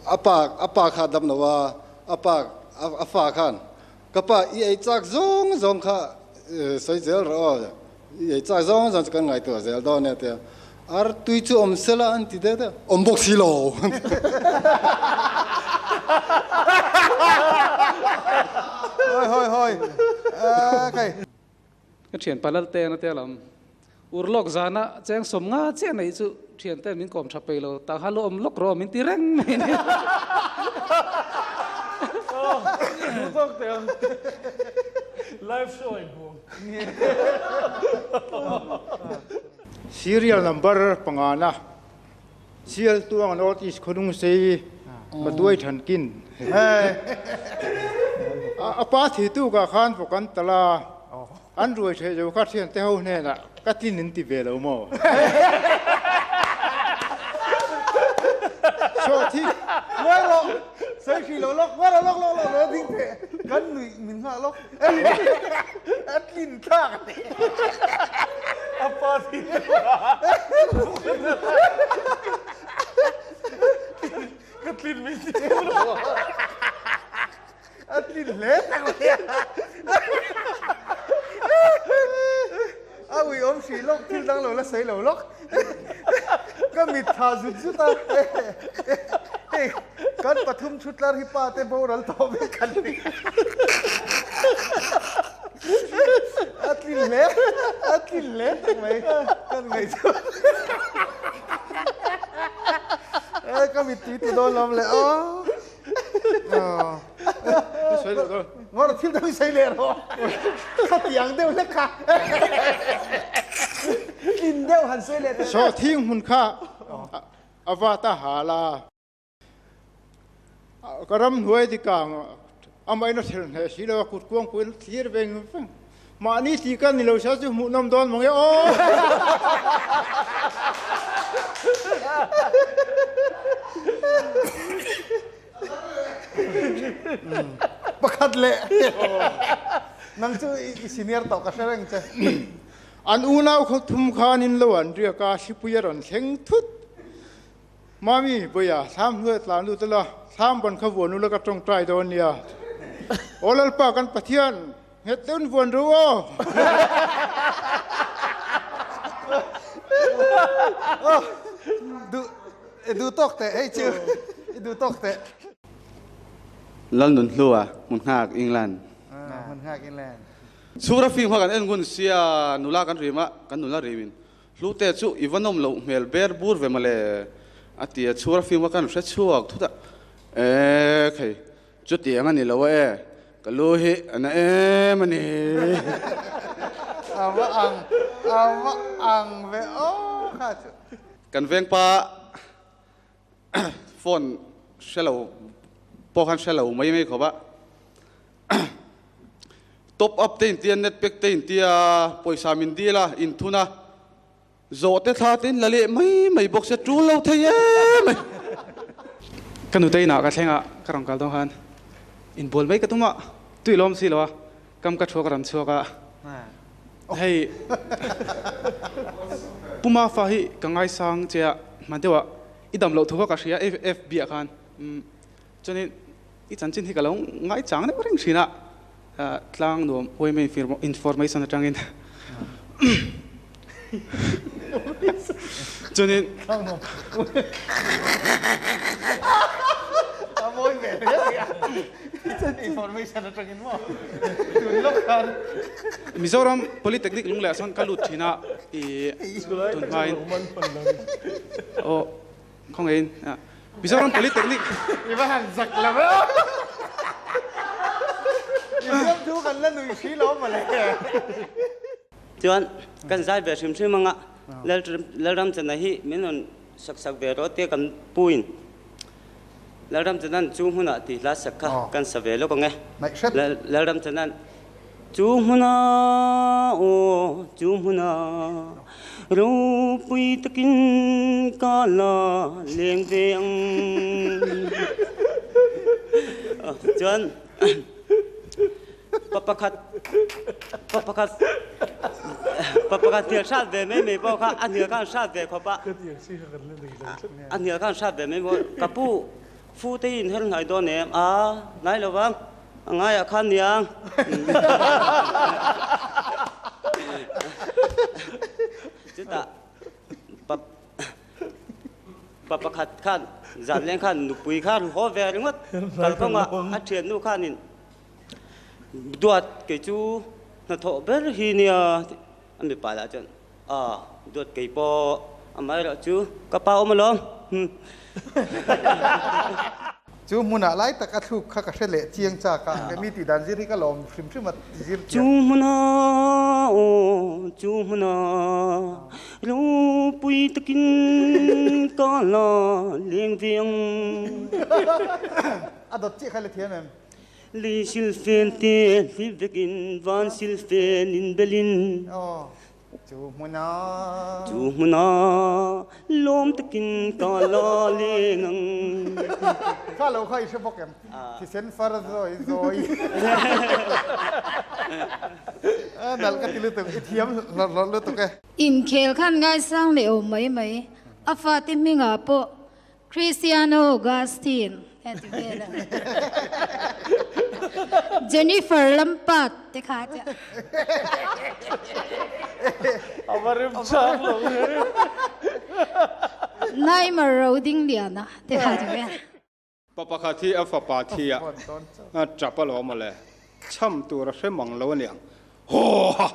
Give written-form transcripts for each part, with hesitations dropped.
A pa a pa kha dam lo a, a pa a fa khan ka pa i ei chak zawng zawng kha sawi zel rawh aw, i ei chak zawng zawng chu kan ngaihtuah zel dawn nia tia ar tui chu awm sela an ti deuh deuh, awm bawk si lo. Hawi hawi hawi khai. Ka thian pa Laltena te lam Urlawk zana cheng 50 chiah neih chu thiante min kawm tha pei lo, tah kha lu awm lawk rawh min ti reng mai a ni. Duh tawk teh ang. Live show a inhmu. Serial number pangana Sial tuang North East khawnung sei Maduai than kin a pa thi tu ka khan vawk an tal a. An ruai theih lo kha thiante ho hnenah ka tin in ti ve lo maw? Saw thi. Ngawi rawh, sawi hrih lo lawk, ngawi rawh lawk lawk lawk lawk ding teh, kan nuih min nghah lawk, a tlin thlak a ni. A pa thi Ka tlin min ti lo. A tlin hle tak mai a. A ui awm hrih lawk, thil dang lo la sawi lo lawk. Ka mit tha zut zut a. Hei, kan pathum thu tlar hi pa te boral tawh vek kan ni. A tlin hle, a tlin hle tak mai kan ngaihtuah. Ka mittui ti dawn lawm le aw. Ngawr thil dang sei leh rawh. Khatiang deuh hlek kha. Tlin deuh han sei leh teh. Sawhthing hmun kha a va ta hal a. Ka ram hnuai dikang amahin a thel hneh si lo a, kut kuang puiin a thlir veng veng. Mahni tih ka ni lo sia chu hmuhnawm dawn mange aw. Pakhat leh nang chu i senior tawh ka hre reng che. An unau khaw thum khan in lo an riak a, hripui a rawn thleng thut. Mami, Bawia, thlam hnuai tlan lut ula, thlam ban kha vuan ula ka tawngtai dawn nia. Aw Lalpa kan Pathian, nghet deuhin vuan ru aw. Duh, i duh tawk teh hei chu, i duh tawk teh. Lalnun Hlua, hmun nghak England. Hmun nghak England. Chhura fing hma kan en ngun sia nula kan rim a, kan nula rimin Hlute chu i va nawm loh hmel ber bur ve mawle, a ti a, chhura film kha kan hre chhuak thut a, E khei, chutiang a ni lo e, ka lu hi a na em a ni. A va ang, a va ang ve aw kha chu. Kan vengpa phone hre lo pawh khan hre lo mai mai khawp a. Top up te intia, net pack te intia, pawisa min dil a, inthun a, zawh te thla te in la leh mai mai bawk sia, tul lo thei em mai. Ka nute inah ka thleng a, ka rawn kal dawn khan inbual mai ka tum a, tui lawm si lo a, kam ka thuak a rawn chhuak a, hei Puma fa hi ka ngaisang che a, hman deuh ah i dam loh thu kha ka hria FB ah khan, Chuanin i chanchin hi ka lo ngaichang deuh reng thin a, tlang nuam yma information atangin chuanin Mizoram Polytechnic Lungleh ah sawn ka lut thin a, i tun hmain aw. Khawngaihin Mizoram Polytechnic. I va han zak lo e aw. I biak thu kan la nui hri lo mawle. Chuan kan zai ve hrim hrim anga Lalramchana hi min rawn sak sak ve rawh tia kan puin Lalramchana'n chu hmunah tih hla sak kha kan sa ve lawk ang e. Lalramchana'n Chu hmuna aw chu hmuna ropui takin ka la leng ve ang. Chuan pa pakhat pa pakhat pa pakhat hnial hrat ve mai mai pawh kha a hnial khan hrat ve khawp a, a hnial khan hrat ve mai pawh ka pu. Fu te hi in her hnai dawn em? A, hnai lo vang, a ngaiah khan niang. Chutah pa pa pakhat khan zan leng khan nupui kha ru haw ve ringawt kalkawngah a thiannu khanin duat kei chu hnathawh ber hi nia a mipa lah chuan A, duat kei pawh amaherawh chu ka pa awm alawm. Chu hmunah lai tak a thluk kha ka hre leh chiang chak a, mi tih dan zir hi ka lawm hrim hrim a zir chiang. Chu hmunah aw, chu hmunah ropui takin ka la leng ve ang. A dawt chiah kha i la thiam em? Lei silfen te hlip vekin van silfen in belin. Chu hmuna. Chu hmuna lawm takin ka la leng ang. Kha lo kha i hre bawk em? Thisen far zawi zawi. Nalh ka ti lutuk, i thiam hlawrh hlawrh lutuk e. Inkhel khan ngaisang leh awm mai mai, a fate hmingah pawh Cristiano Augustine he ti vel a. Jennifer Lampard te kha che. A va rem chang lo he. Neymar Rodingliana te kha ti vel. Pa pakhat hi a fapa thi a tap alawm mawle. Cham tur a hre mang lo aniang. Haw ha!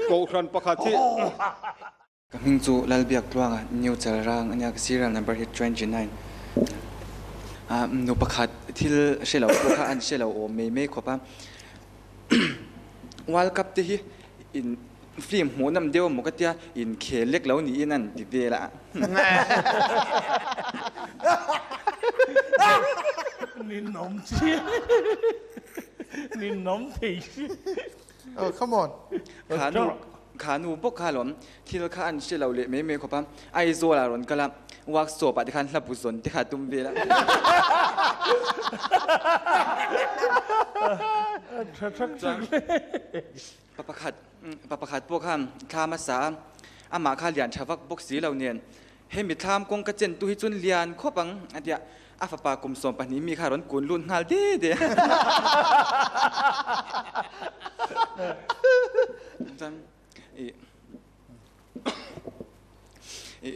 Kohhran pakhat hi. Ka hming chu Lalbiak Tluanga New Chalrang ania ka serial number hi 29. Nu pakhat thil hre lo pawh kha an hre lo awm mai mai khawp a. World Cup te hi in film hmuh nawm deuh emaw ka tia inkhel lek lo niin an ti vel a. Ninawm chiang ninawm thei si. Oh come on. Kha nu kha nu bawk kha alawm thil kha an hre lo leh mai mai khawp a Aizawl ah rawn kal a workshop ah te khan hla bu zawn te kha a tum vel a. Pa pakhat pa pakhat pawh khan thlam a sa a, amah kha lian tha vak bawk si lo nen, hemi thlam kawng ka chen tu hi chuan lian khawp ang a ti a, a fapa kum 12 mi kha a rawn kun lut nghal de de. Chuan ih ih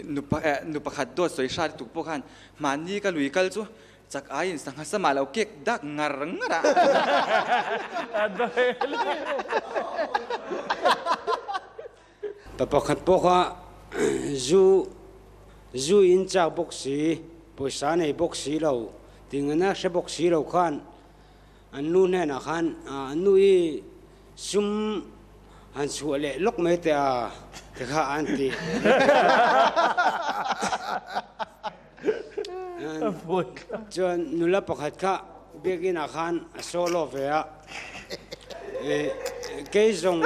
nu pakhat dawt sawi hrat tuk pawh khan mahni ka lui kal chu chak aiin sangha sama lo kek dak ngar ngar a. Pa pakhat pawh kha zu zu in chak bawk si, pawisa nei bawk si lo, tingana hre bawk si lo khan An nu hnenah khan an nu hi sum han chhuah leh lawk mai teh a ti kha an ti. Chuan nula pakhat kha biakinah khan a solo ve a, kei zawng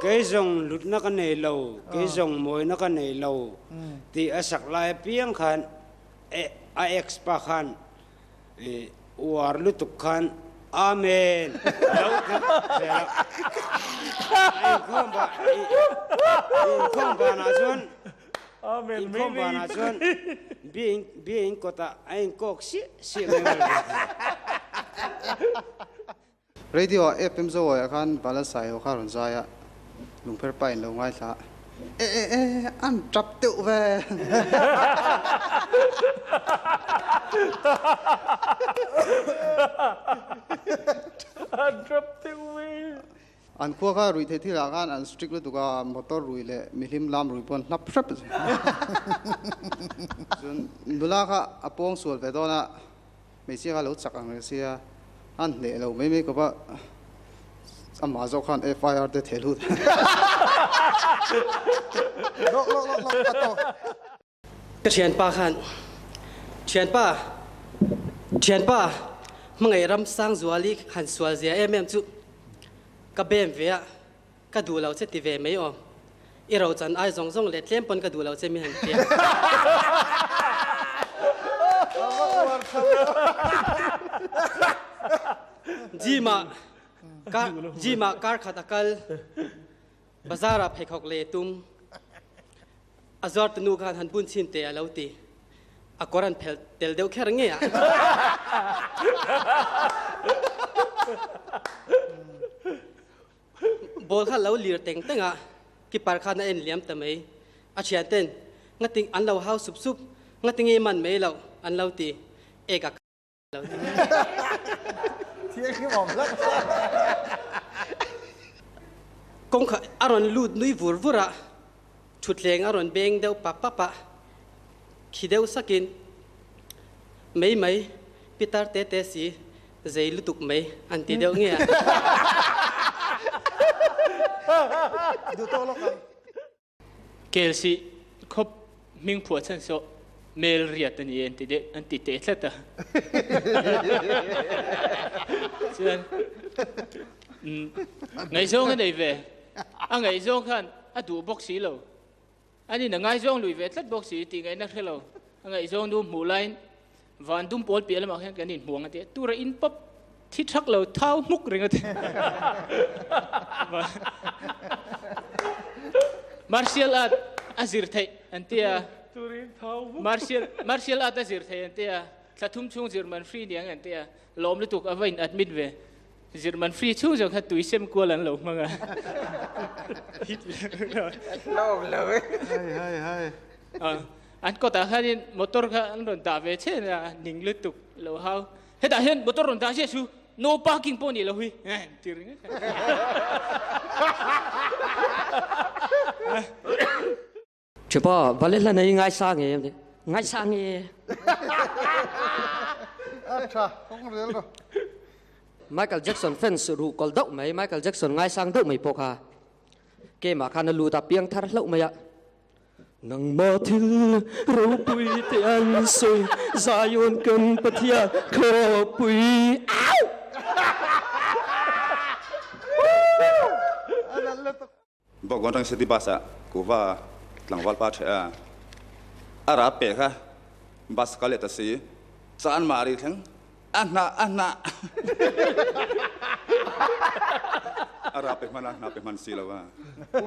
kei zawng hlutna ka nei lo, kei zawng mawina ka nei lo tih a sak lai apiang khan a ex pa khan Uar lutuk khan Amen lo ti zel a. A inkhawm ba inkhawm banah chuan inkhawm banah chuan biain biain kawtah a inkawk siah siah mai mai. Radio ah FM Zoawiah khan Bala Saiho kha rawn zai a, lungpher pa in lo ngaithla a, e e e an tap deuh ve. An tap deuh ve. An khua kha ruih theih thil ah khan an strict lutuk a, motor rui leh mihlim lam rui pawh an hlap hrep a ni. Chuan nula kha a pawng sual ve dawn a. Hmeichhia kha lo chak ang reng sia, an hneh lo mai mai khawp a, amah zawk khan FIR te theh lut. Lawk lawk lawk lawk a tawk. Ka thianpa khan, Thianpa, thianpa, hmangaih ram Sangzuali han sual zia em em chu ka bem ve a, Ka duh lo che ti ve mai aw. I rochan ai zawng zawng leh tlem pawn ka duh lo che mi han tia. Gym ah gym ah kar khat a kal. Bazar ah pheikhawk lei a tum. A zuartu nu khan han bun chin te a lo ti. A kawr an phelh tel deuh kher nge a. Ball kha lo lir teng teng a, keeper khan a en liam ta mai. A thian ten ngating an lo hau sup sup, ngatinge man mai loh an lo ti. Ek a lo ti. Thianghlim awm hlak hlak. Kawngkha a rawn lut nui vur vur a, thutthleng a rawn beng deuh pap pap a, khi deuh sakin, Mai mai, pitar te te si, zei lutuk mai an ti deuh nge a. Duh tawk lawk ang. Kelsih khawp hming phuah chhan sawh mel riat a ni e an ti deuh an ti teh tlat a. Chuan ngaihzawng a nei ve, a ngaihzawng khan a duh bawk si lo. Anin a ngaizawng lui ve tlat bawk si tih ngaihna hre lo. A ngaihzawng nu hmuh laiin van dum pawl piah lamah khian kan inhmuang a ti a, tura in pawp thi thak lo thau hmuk ringawt. Martial art a zir theih an ti a, martial martial art a zir theih an ti a, thla thum chhung zir man free niang an ti a, lawm lutuk a va in admit ve. Zir man free chhung zawng kha tui sem kual an lo hmang a. Lawm lo e. Hai hai hai. An kawtah khanin motor kha an rawn dah ve che a, ning lutuk lo hau. Hetah hian motor rawn dah chiah chu no parking pawh nih lo hi ti ringawt kha. Thipa, Vale hla nei ngaisang em? Ngaisang e. A tha, kawng rel rawh. Michael Jackson fans ruh kawl deuh mai, Michael Jackson ngaisang deuh mai pawh kha keimah khan a lut a, piang thar hlauh mai a. Nangmah thil ropui te an sawi, Zion kan Pathian khawpui. Au! Bawk atang city bus ah kuhva tlangval pa theh a, a rap peh kha bus kal leh ta si, chan mah ri thleng a hnah a hnah a rap pe hman a hnah pe hman si lo a,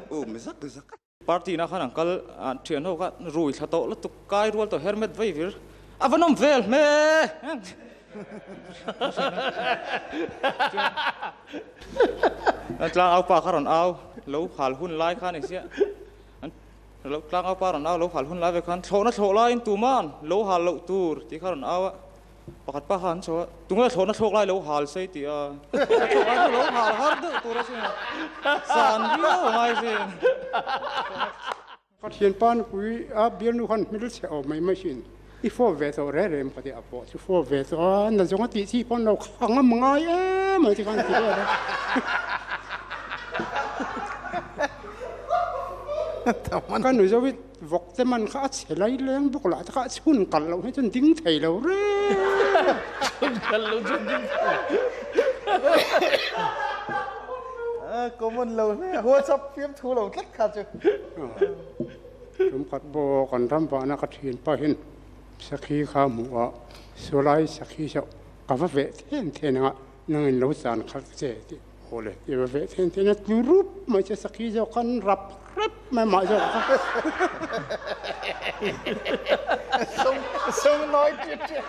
um zak zak. Party na khan an kal a, thian ho kha rui thla tawh lutuk kai rual tawh hermet vei vir a va nawm vel hme. Tlang au pa kha rawn au lo hal hun lai khan eng sia an lo tlang au pa rawn au lo hal hun lai ve khan thlawhna thlawh laiin tuman lo hal loh tur tih kha rawn au a. Pakhat pa kha an chho a, tunge thlawhna thlawk lai lo hal sei tih a, a thlawh lai chu lo hal har deuh tur a sin a, san viau a ngai sin. Ka thianpa nupui a bialnu khan hmel chhe awm mai mai sin, i fawp ve tawh reh rem ka ti a pawh chu fawp ve tawh a, na zawng a tih chi pawn lo kha ngam ngai em mai ti khan ti vel a. Ka nu zo i Vawk te man kha a chhe lai leng bawk lah te kha a chhun kalh loh hi chuan ding thei lo reng. Chhun kalh loh chuan ding thei lo. A common lo hle a, WhatsApp fiamthu lo tlat kha chu. Tum khat bawk an ram vahna ka thian pahin sakhi kha hmuh a, saw lai sakhi saw ka va veh then then anga nangin lo chan khalh che tih aw le i va veh then then a tlu rup mai che sakhi zawk khan rap rep mai mah zawk kha. Sung nawi ṭiat ṭiat.